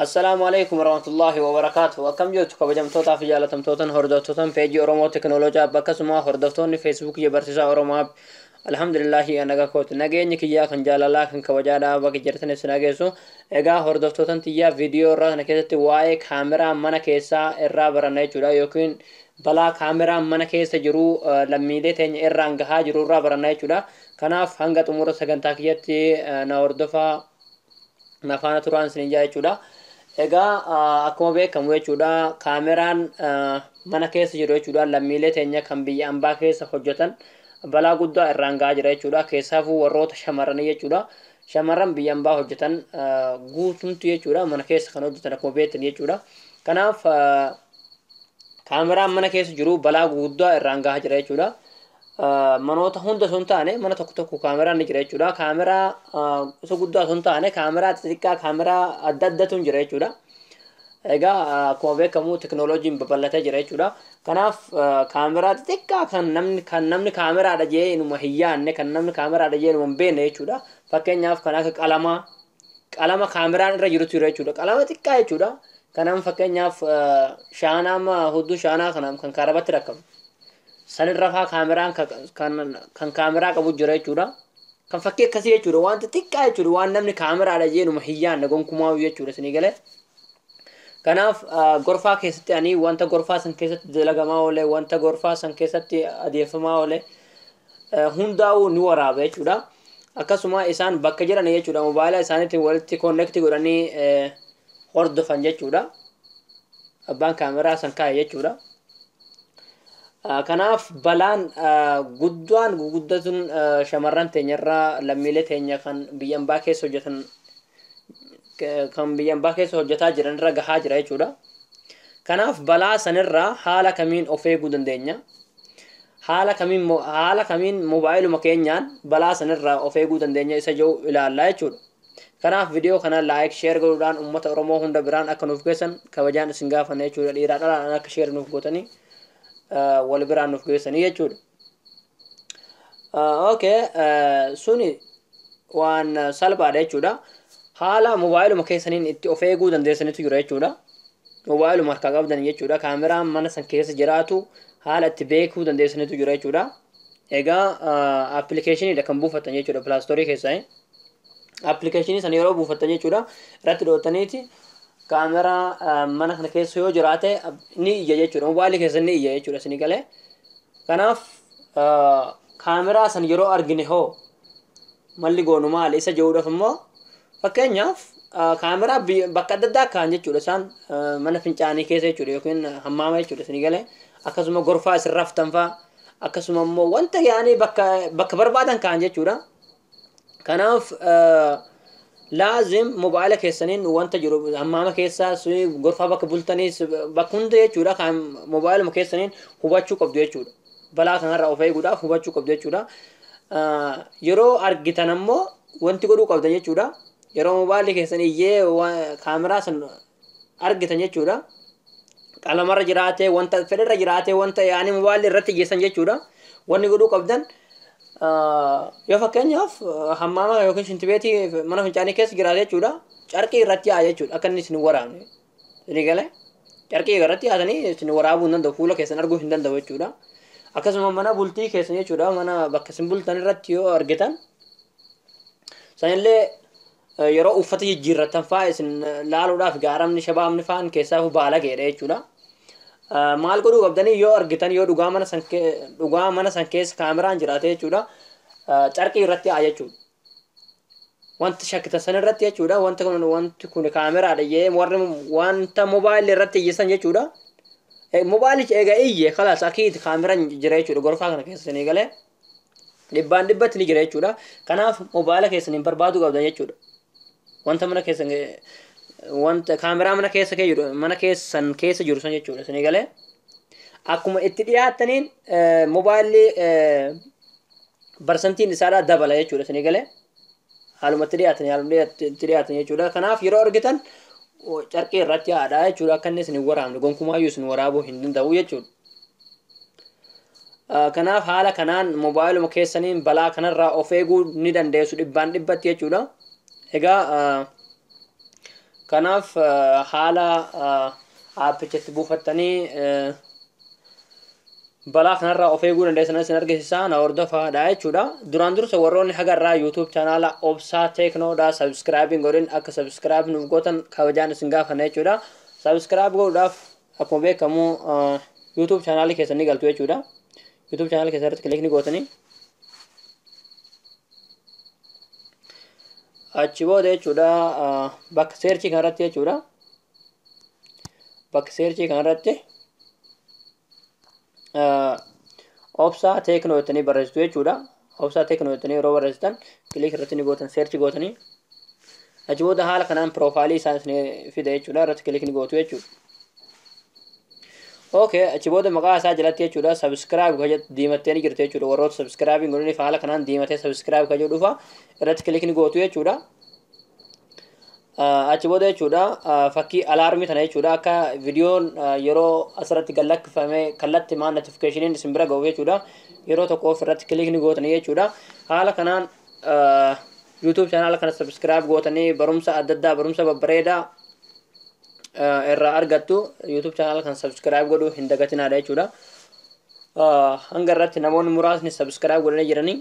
Assalaamu alaikum warahmatullahi wabarakaatu. Akkam jirtu kabajamtootaa fi jaalatamtootan hordoftootan peejii Oromoo Teknooloojii App, akkasuma hordoftoonni Feesbuukii Barsiisaa Oromoo App. Alhamdulillahi, nagaa kooti. Nageenyi kiyyaa kan jaalalaa kan kabajaadhaa bakka jirtan isin dhageessu. Egaa hordoftootan tiyyaa, viidiyoo irraa kana keessatti waa'ee kaameraa mana keessaa irraa baranna jechuudha, yookiin balaa kaameraa mana keessa jiru lammiilee teenya irraan gahaa jiru irraa baranna jechuudha. Kanaaf hanga xumura sagantaa kiyyatti na hordofaa, na faana turaan isin jaa jechuudha. Egaa akkuma beekamu jechuudha, kaameraan mana keessa jiru jechuudha, lammiilee teenya kan biyya ambaa keessa hojjetan balaa guddaa irraan gahaa jira jechuudha. Keessaafuu warroota shamarranii jechuudha. Shamarran biyya ambaa hojjetan guutumtu jechuudha, mana keessa kan hojjetan akkuma beektan jechuudha. Kanaaf kaameraan mana keessa jiru balaa guddaa irraan gahaa jira jechuudha. Manoota hunda osoo hin taane mana tokko tokko kaameraan ni jira jechuudha. Kaameraa isa guddaa osoo hin taane kaameraa xixiqqaa, kaameraa adda addatu jira jechuudha. Egaa akkuma beekamu teknooloojiin babal'atee jira jechuudha. Kanaaf kaameraa xixiqqaa kan namni kaameraadha jee inuma hin yaadne, kan namni kaameraadha jee inuma hin beekne jechuudha. Fakkeenyaaf kan akka qalamaa, qalama kaameraan irra jirutu jira jechuudha. Qalama xiqqaa jechuudha. Kanaaf fakkeenyaaf shaanaa, hudduu shaanaa kana kan kaarabatti rakkamu sanirra faa kaameraan kan kaameraa qabu jira jechuudha. Kan fakkii akkasii jechuudha. Wanta xiqqaa jechuudha. Waan namni kaameraadha jee inuma hin yaadne gonkumaa jechuudha isinii galee. Kanaaf gorfaa keessatti ani wanta gorfaa san keessatti dalagamaa oole, wanta gorfaa san keessatti adeemsifamaa oole hundaa'uu ni waraaba jechuudha. Akkasuma isaan bakka jiran jechuudha, mobaayila isaaniitiin walitti connect godhanii hordofan jechuudha. Abbaan kaameraa san kaa'e jechuudha. Kanaaf balaan guddaan guguddatun shamarran teenyarraa, lammiilee teenya kan biyya ambaa keessa hojjetan, kan biyya ambaa keessa hojjetaa jiran irra gahaa jira jechuudha. Kanaaf balaa sanirraa haala kamiin of eeguu dandeenya? Haala kamiin mobaayiluma keenyaan balaa sanirraa of eeguu dandeenya isa jiru ilaallaa jechuudha. Kanaaf viidiyoo kana like, share godhuudhaan uummata Oromoo hunda biraan akka nuuf geessan kabajaan isin gaafanna jechuudha. Dhiiraa dhalaadhaan akka share nuuf gootanii wal biraan nuuf geessanii jechuudha. Okay, suni waan salphaadha jechuudha. Haala mobaayiluma keessaniin itti of eeguu dandeessanitu jira jechuudha. Mobaayiluma harkaa qabdan jechuudha. Kaameraan mana san keessa jiraatu haala itti beekuu dandeessanitu jira jechuudha. Egaa appilikeeshiniidha kan buufattan jechuudha Play Store keessaa. Appilikeeshinii sana yeroo buufattan jechuudha, irratti dhootaniiti kaameraa mana kana keessa yoo jiraate ni iyya jechuudha. Mobaayilii keessa ni iyya jechuudha isinii galee. Kanaaf kaameraa san yeroo argine hoo malli goonu maali isa jedhuudhaaf immoo, fakkeenyaaf kaameraa bakka adda addaa kaa'an jechuudha, isaan mana fincaanii keessa jechuudha yookiin hammaama jechuudha isinii galee, akkasuma gorfaa isin raftan fa'aa, akkasuma immoo wanta yaanii bakka barbaadan kaa'an jechuudha. Kanaaf laazim mobaayila keessaniin wanta jiru hammaama keessaa, gorfaa bakka bultanii, bakka hunda jechuudha, kan mobaayiluma keessaniin hubachuu qabdu jechuudha. Balaa kanarraa of eeguudhaaf hubachuu qabdu jechuudha. Yeroo argitan ammoo wanti godhuu qabdan jechuudha. Yeroo mobaayilli keessan iyyee kaameraa san argitan jechuudha. Qalamarra jiraatee, wanta fedharra jiraatee, wanta yaani mobaayilli irratti iyyeessan jechuudha. Wanni godhuu qabdan, yoo fakkeenyaaf hammaama yookiin shintibeetii mana fincaanii keessa jiraate jechuudha. Carqii irratti yaa jechuudha, akka inni isin waraabne. Isin galee, carqii irratti yaatanii isin waraabuu hin danda'u, fuula keessan arguu hin danda'u jechuudha. Akkasuma mana bultii keessan jechuudha, mana bakka isin bultan irratti yoo argitan sanillee yeroo uffata jijjiirrattan fa'aa isin laaluudhaaf gaaramni shabaabni fa'aan keessaa baala geedha jechuudha. Maal godhuu qabdanii? Yoo argitan, yoo dhugaa mana san keessa kaameraan jiraate jechuudha, carqii irratti haa jechuudha. Wanti shakkitan san irratti jechuudha, wanti kun kaameraadha jee warri wanta mobaayilii irratti iyyisan jechuudha. Mobaayilichi egaa iyye, kalaas akiiti kaameraan jira jechuudha gorfaa kana keessa isinii galee. Dhibbaan dhibbatti ni jira jechuudha. Kanaaf mobaayila keessaniin barbaaduu qabdan jechuudha. Wanta mana keessan, wanta kaameraa mana keessa jiru, mana keessan keessa jiru san jechuudha isinii galee. Akkuma itti dhiyaattaniin mobaayilli barsantiin isaadhaa dabala jechuudha isinii galee. Haalumatti dhiyaatan, haaluma itti dhiyaatan jechuudha. Kanaaf yeroo argitan carqii irratti haadhaa jechuudha, akka inni isin hin waraabne, gonkumaayyuu isin waraabuu hin danda'u jechuudha. Kanaaf haala kanaan mobaayiluma keessaniin balaa kanarraa of eeguu ni dandeessu dhibbaan dhibbatti jechuudha. Egaa Kanaaf haala aappichatti buufattanii balaa kanarraa of eeguu dandeessan isin argisiisa, na hordofaadha jechuudha. Duraan dursa warroonni hagarraa YouTube chaanaala Obsaa Teeknoodha subscribe hin godhin akka subscribe nuuf gootan kabajaan isin gaafanna jechuudha. Subscribe godhuudhaaf akkuma beekamu YouTube chaanaalii keessan ni galtu jechuudha. YouTube chaanaalii keessan irratti click ni gootanii. Achi booda jechuudha bakka searchii kanarratti jechuudha. Bakka searchii kanarratti Obsaa Teeknoo jettanii barreessitu jechuudha. Obsaa Teeknoo jettanii yeroo barreessitan click irratti ni gootan, search gootanii. Achi booda haala kanaan piroofaayilii isaa isin fida jechuudha. Irratti click ni gootu jechuudha. Okay, achi booda maqaa isaa jalatti jechuudha subscribe ka jedhu diimattee ni jirti jechuudha. Warroota subscribe hin godhiniif haala kanaan diimatee subscribe ka jedhu dhufa. Irratti click ni gootu jechuudha. Achi booda jechuudha fakkii alaarmii tana jechuudha akka viidiyoon yeroo asirratti gad lakkifame kallattii maan notifikashiniin isin bira ga'u jechuudha. Yeroo tokko of irratti click ni gootanii jechuudha. Haala kanaan YouTube chaanaala kana subscribe gootanii barumsa adda addaa, barumsa babbareedaa irraa argattu. YouTube chaanaala kana subscribe godhuu hin dagatinaadha jechuudha. Hanga irratti namoonni muraasni subscribe godhanii jiranii.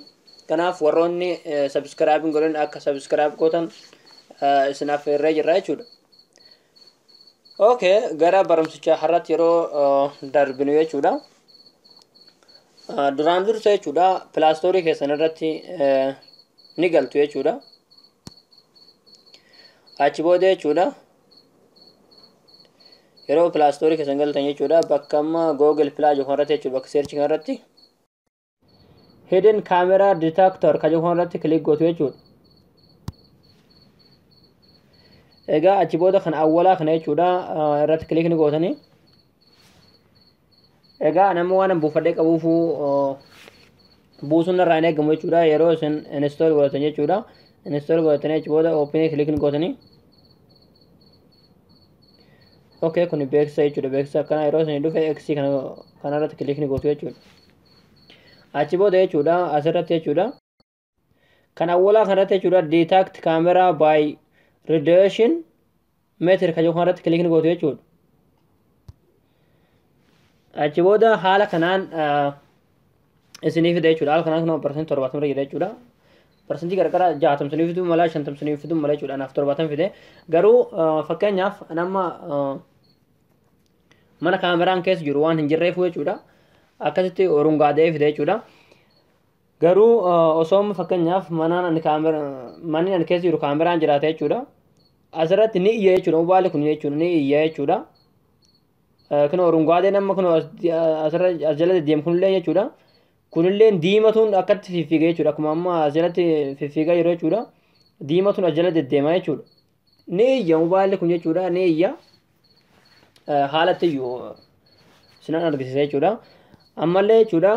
Kanaaf warroonni subscribe hin godhin akka subscribe gootan isin affeerree jirra jechuudha. Okay, gara barumsicha har'atti yeroo darbinu jechuudha. Duraan dursa jechuudha Play Storeii keessan irratti ni galtu jechuudha. Achi booda jechuudha yeroo Play Storeii keessan galtan jechuudha bakka amma Google Play jedhu kanarratti jechuudha, bakka search kanarratti hidden camera detector ka jedhu kanarratti click gootu jechuudha. Egaa achi booda kan awwalaa kana jechuudha irratti click ni gootanii. Egaa nama waan buufadhee qabuufuu buusuun irraa hin eegamu jechuudha. Yeroo isin install godhatan jechuudha. Install godhatanii achi booda open click ni gootanii. Okay, kun beeksisa jechuudha. Beeksisa akkanaa yeroo isin dhufe X kanarratti click ni gootu jechuudha. Achi booda jechuudha asirratti jechuudha. Kan awwalaa kanarratti jechuudha detect camera by radiation meter kan jedhu kanarratti click ni gootu jechuudha. Achi booda haala kanaan isinii fida jechuudha. Haala kanaan kun 70% jira jechuudha. Parsantii garagaraa 60 sinii fiduu mala, 50 sinii fiduu mala jechuudha. Anaaf 70 fide. Garuu fakkeenyaaf nama mana kaameraan keessa jiru waan hin jirreef jechuudha. Akkasitti orungaadee fide jechuudha. Garuu osoo fakkeenyaaf manaan ani kaameraa manni ani keessa jiru kaameraan jiraate jechuudha. Asirratti ni iyya jechuudha. Mobaayilli kun jechuudha ni iyya jechuudha. Kun orungaadee nama kun asirra as jala deddeemu kunillee jechuudha. Kunillee diimatuun akkatti fiffiiga jechuudha. Akkuma amma as jalatti fiffiigaa jiru jechuudha. Diimatuun as jala deddeema jechuudha. Ni iyya mobaayilli kun jechuudha. Ni iyya. Haalatti iyyuu sinan argisiisa jechuudha. Ammallee jechuudha.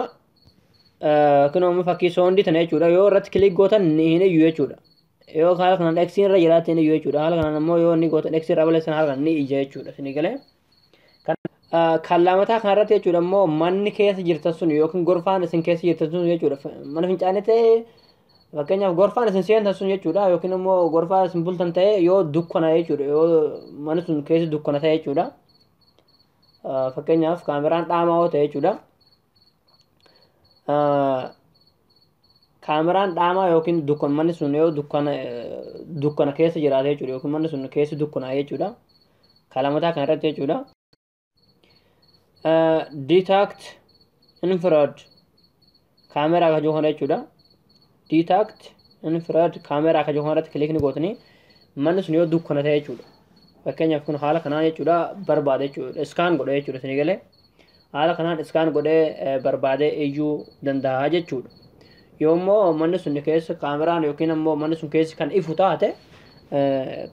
Kun amma fakkii soundii tana jechuudha. Yoo irratti click gootan ni hin iyyu jechuudha. Yoo haala kanaan X irra jiraate ni iyyu jechuudha. Haala kanaan ammoo yoo inni gootan X irra balleessan haala kanaan ni iyya jechuudha. Isinii galee. Kan lamataa kanarratti jechuudha immoo manni keessa jirtan sun yookiin gorfaan isin keessa jirtan sun jechuudha. Mana fincaanii ta'ee fakkeenyaaf gorfaan isin seentan sun jechuudha yookiin immoo gorfaan isin bultan ta'ee yoo dukkana jechuudha, yoo manni sun keessa dukkana ta'e jechuudha. Fakkeenyaaf kaameraan dhaamaa yoo ta'e jechuudha. Kaameraan dhaamaa yookiin dukkan manni sun yoo dukkana keessa jiraate jechuudha yookiin manni sun keessa dukkanaa jechuudha. Kan lamataa kanarratti jechuudha. Detect infrared kaameraa ka jiru kana jechuudha. Detect infrared kaameraa ka jiru kanarratti click ni gootanii manni sun yoo dukkana ta'e jechuudha. Fakkeenyaaf kun haala kanaan jechuudha barbaade jechuudha. Scan godhe jechuudha isinii galee. Haala kanaan scan godhee barbaadee iyyuu danda'a jechuudha. Yoommoo manni sun keessa kaameraan yookiin ammoo manni sun keessa kan ifu taate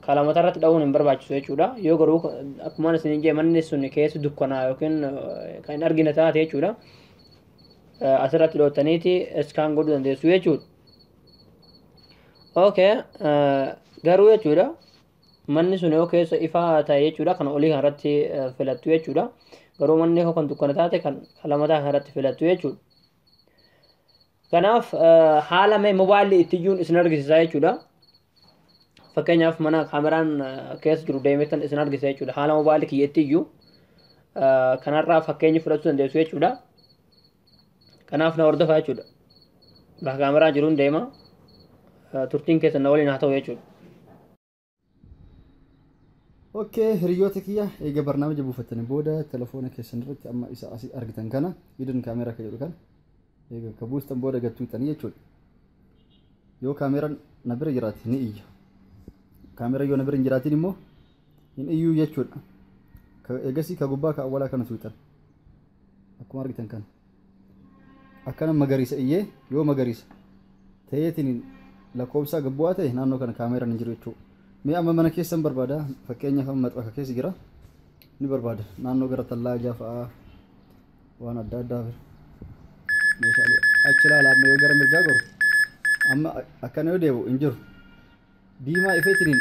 kalamata irratti dha'uun hin barbaachisu jechuudha. Yoo garuu akkuma isin jee manni sun keessa dukkanaa yookiin kan hin argine taate jechuudha. Asirratti dhootaniiti scan godhuu dandeessu jechuudha. Okay, garuu jechuudha manni sun yoo keessa ifaa ta'e jechuudha kan olii kanarratti filattu jechuudha. Garuu manni yoo kan dukkana taate kan lamataa kanarratti filattu jechuudha. Kanaaf haala mee mobaayilli itti iyyuun isin argisiisaa jechuudha. Fakkeenyaaf mana kaameraan keessa jiru deemeetan isin argisa jechuudha. Haala mobaayilii kiyyeetti iyyuu kanarraa fakkeenya fudhachuu dandeessu jechuudha. Kanaaf na hordofaa jechuudha. Bakka kaameraan jiruun deema. Turtiin keessan na waliin haa ta'u jechuudha. Okay, hiriyoota kiyya, eega barnaamija buufattanii booda telefoona keessan irratti amma isa asii argitan kana, hidden camera kan jedhu kana, eega ka buustan booda gattuutanii jechuudha. Yoo kaameraan na bira jiraate ni iyya. Kaamera yoo na bira hin jiraatin immoo hin iyyuu jechuudha. Eegasii ka gubbaa ka awwalaa kana tuuxan. Akkuma argitan kana. Akkana magariisa iyyee, yoo magariisa ta'eetiin lakkoofsa gabbu'aa ta'e, naannoo kana kaameraan hin jiru jechuudha. Mee amma mana keessan barbaada. Fakkeenyaaf amma maxxanfa keessa jira, ni barbaada. Naannoo gara tallaajaa fa'aa, waan adda addaa, meeshaalee achi ilaala. Amma yoo gara mirgaa goru, amma akkana yoo deebi'u hin jiru. Diimaa ifeetiniin,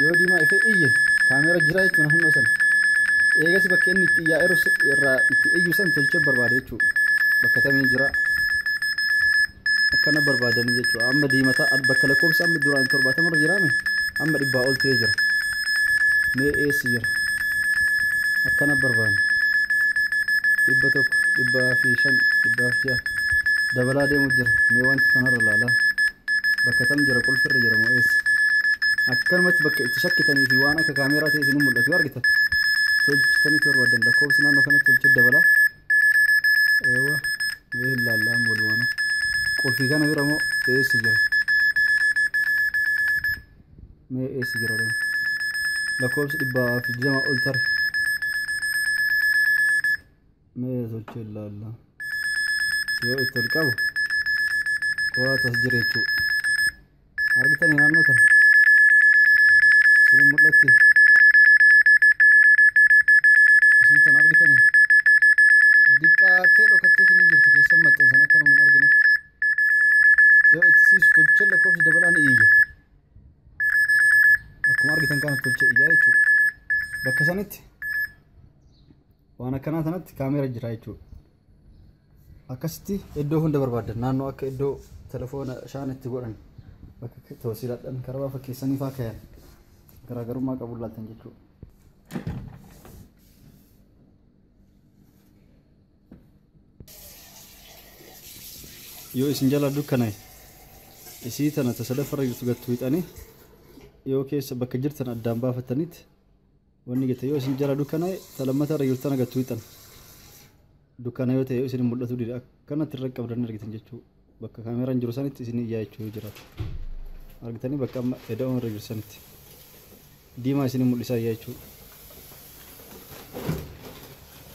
yoo diimaa ifee iyye, kaamera jira jechuun naannoo sana. Eegas bakka inni itti iyyaa irraa itti iyyu san tolchee barbaada jechuudha. Bakka tamii jira akkana barbaadanii jechuudha. Amma diimataa bakka lakkoofsa amma duraan 70rra jiraame, amma 100 ol ta'ee jira. Mee eessi jira? Akkana barbaanne. 100, 105, 106 dabalaa deemu jira. Mee wanta tanarra ilaalaa. Bakka tam jira? Qulfirra jira moo eessa? Akkanumatti bakka itti shakkitanii fi waan akka kaameeraa ta'e isin mul'atu yoo argitan, tolchitanii barbaadan. Lakkoofsi naannoo kanatti tolchee dabalaa. Eewwa, mee ilaallaa walumaanuu. Qulfii kana bira moo eessi jira? Mee eessi jira deemu? Lakkoofsi 120 ol tare. Mee tolchee ilaallaa. Yoo itti ol qabu waatu as jira jechuudha. Argitanii naannoo tana? Isin mul'atti? Isii tana argitanii? Diqqaattee dhokatteetiin hin jirti, keessan maxxansan akka namni hin arginetti. Yoo itti siisu tolchee lakkoofsi dabalaa ni iyya. Akkuma argitan kana tolchee iyyaa jechuudha. Bakka sanitti waan akkanaa sanatti kaamera jira jechuudha. Akkasitti iddoo hunda barbaadan, naannoo akka iddoo telefoona shaan itti godhan, bakka toosiidhaan karaa fakkeessanii faa kayan, garaagarummaa qabu laaltan jechuudha. Yoo isin jala dukkana'e, isii tana tasadaffarra jirtu gattu hixanii, yoo keessa bakka jirtan addaan baafatanitti wanni gata. Yoo isin jala dukkana'e, talammata irra jirtu tana gattu hixan. Dukkana yoo ta'e, yoo isin mul'atu dide, akkanatti irra qabdanii argitan jechuudha. Bakka kaameraan jiru sanitti isin iyyaa jechuu yoo jiraatu. Argitanii, bakka amma eda'oon irra jiru sanitti diimaa isin mul'isaa iyyaa jechuudha.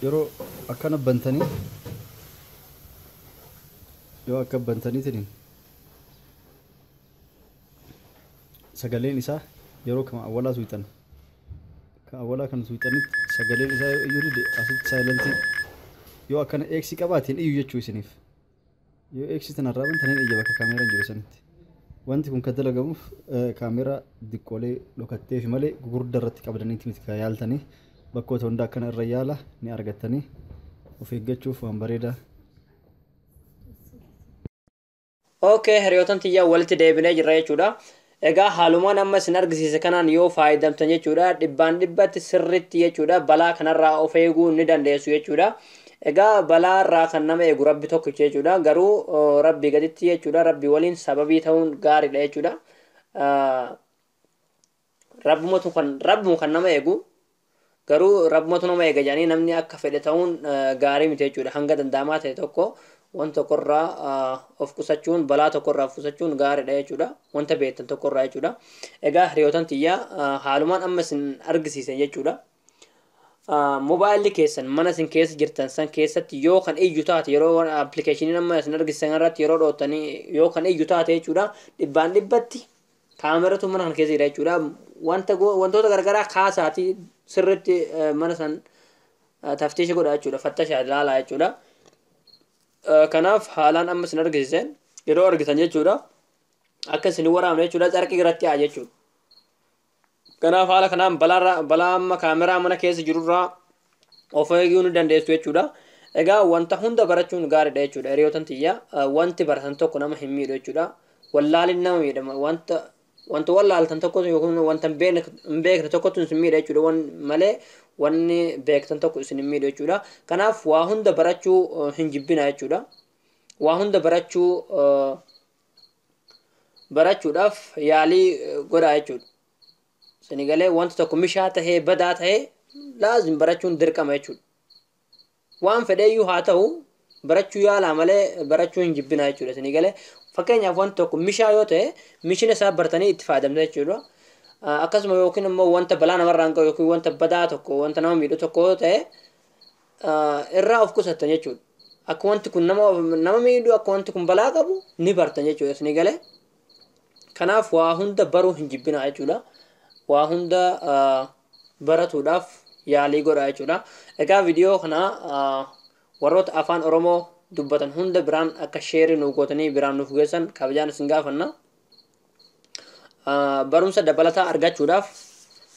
Yeroo akkana bantanii, yoo akka bantaniitiin sagaleen isaa yeroo kama awwalaa suuxan, ka awwalaa kan suuxanitti sagaleen isaa yoo iyyuu dide, asitti silent yoo akkana eeksii qabaatiin iyyu jechuu isiniif. Yoo eeksii tanarraa bantaniin iyya bakka kaameraan jiru sanitti. Wanti kun kan dalagamuuf kaameraa diqqoolee dhokatteef malee gugurda irratti qabdaniiti miti. Kan yaaltanii bakkoota hundaa akkana irra yaala ni argattanii, of eeggachuuf waan bareedaa. Okay, hiriyootan tiyyaa, walitti deebinee jirra jechuudha. Egaa haalumaan amma isin argisiise kanaan yoo fayyadamtan jechuudha, dhibbaan dhibbatti sirritti jechuudha, balaa kanarraa of eeguu ni dandeessu jechuudha. Egaa balaa irraa kan nama eegu Rabbi tokkicha jechuudha. Garuu Rabbi gaditti jechuudha, Rabbi waliin sababii ta'uun gaariidha jechuudha. Rabbumatu kan, Rabbuma kan nama eegu, garuu Rabbumatu nama eega jedhanii namni akka fedhe ta'uun gaarii miti jechuudha. Hanga danda'amaa ta'e tokko wanta tokkorraa of qusachuun, balaa tokkorraa of qusachuun gaariidha jechuudha. Wanta beektan tokkorraa jechuudha. Egaa hiriyootan tiyyaa, haalumaan amma isin argisiisan jechuudha. Mobaayilli keessan mana isin keessa jirtan san keessatti yoo kan iyyu taate, yeroo appilikeeshiniin amma isin argisiisan irratti yeroo dhootanii yoo kan iyyu taate jechuudha, dhibbaan dhibbatti kaameratu mana kana keessa jira jechuudha. Wanta wantoota garagaraa kaasaatii sirritti mana san taftiisha godha jechuudha. Fattashaa ilaalaa jechuudha. Kanaaf haalaan amma isin argisiisan yeroo argitan jechuudha, akka isin waraabne jechuudha, carqii irratti haa jechuudha. Kanaaf haala kanaan balaa amma kaameraa mana keessa jirurraa of eeguu ni dandeessu jechuudha. Egaa wanta hunda barachuun gaariidha jechuudha. Hiriyootan tiyya, wanti baratan tokko nama hin miidhu jechuudha. Wallaaliin nama miidhama. Wanta Wanta wallaaltan tokko yookiin wanta hin beekne tokkotu isin miidha jechuudha. Wan malee wanni beektan tokko isin hin miidhu jechuudha. Kanaaf waa hunda barachuu hin jibbina jechuudha. Waa hunda barachuu barachuudhaaf yaalii godhaa jechuudha. Sinigalee wanta tokko mishaa tahee badaa tahee laazim barachuun dirqama jechuudha. Waan fedheeyyuu haa ta'u, barachuu yaalaa malee barachuu hin jibbina jechuudha. Sinigalee fakkeenyaaf wanta tokko mishaa yoo ta'e, mishina isaa bartanii itti fayyadamta jechuudha. Akkasuma yookiin immoo wanta balaa namarraan ga'u yookiin wanta badaa tokko, wanta nama miidhu tokko yoo ta'e, irraa of qusattan jechuudha. Akka wanti kun nama miidhu, akka wanti kun balaa qabu ni bartan jechuudha. Sinigalee kanaaf waa hunda baruu hin jibbina jechuudha. Waa hunda baratuudhaaf yaalii godha jechuudha. Egaa viidiyoo kana warroota afaan Oromoo dubbatan hunda biraan akka share nu gootanii biraan nuuf geessan kabajaan isin gaafanna. Barumsa dabalataa argachuudhaaf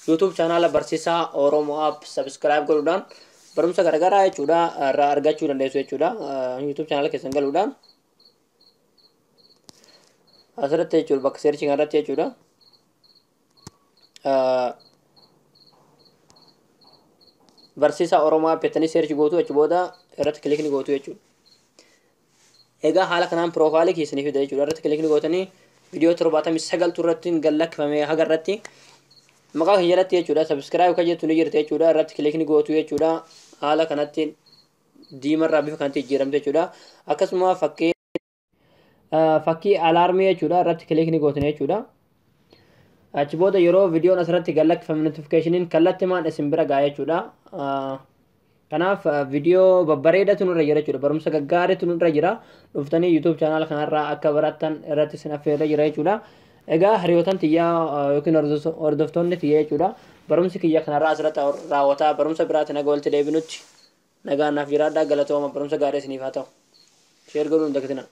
YouTube chaanaala Barsiisaa Oromoo App subscribe godhuudhaan barumsa garaagaraa jechuudha irraa argachuu dandeessu jechuudha. YouTube chaanaala keessan galuudhaan asirratti jechuudha, bakka search kanarratti jechuudha. Barsiisaa Oromoo App jettanii search gootu, achi booda irratti click ni gootu jechuudha. Egaa haala kanaan profile keessanii fida jechuudha. Irratti click ni gootanii viidiyoo 79 irratti gad lakkifamee haga irratti maqaa kan jalatti jechuudha. Subscribe kan jettu ni jirti jechuudha. Irratti click ni gootu jechuudha. Haala kanatti diimarraa bifa kanatti jijjiiramte jechuudha. Akkasuma fakkii alarm jechuudha. Irratti click ni gootanii jechuudha. Achi booda yeroo viidiyoon asirratti gad lakkifame notificationiin kallattimaan isin bira ga'a jechuudha. Kanaaf viidiyoo babbareedatu nurra jira jechuudha. Barumsa gaggaariitu nurra jira. Dhuftanii YouTube chaanaala kanarraa akka barattan irratti isin affeerra jira jechuudha. Egaa hiriyootan tiyyaa yookiin hordoftoonni tiyyaa jechuudha. Barumsi kiyya kanarraa asirratti raawwataa, barumsa biraatiin haga walitti deebinutti nagaan naaf jiraadhaa, galatooma, barumsa gaarii isiniif haa ta'u. Share godhuun dagatina.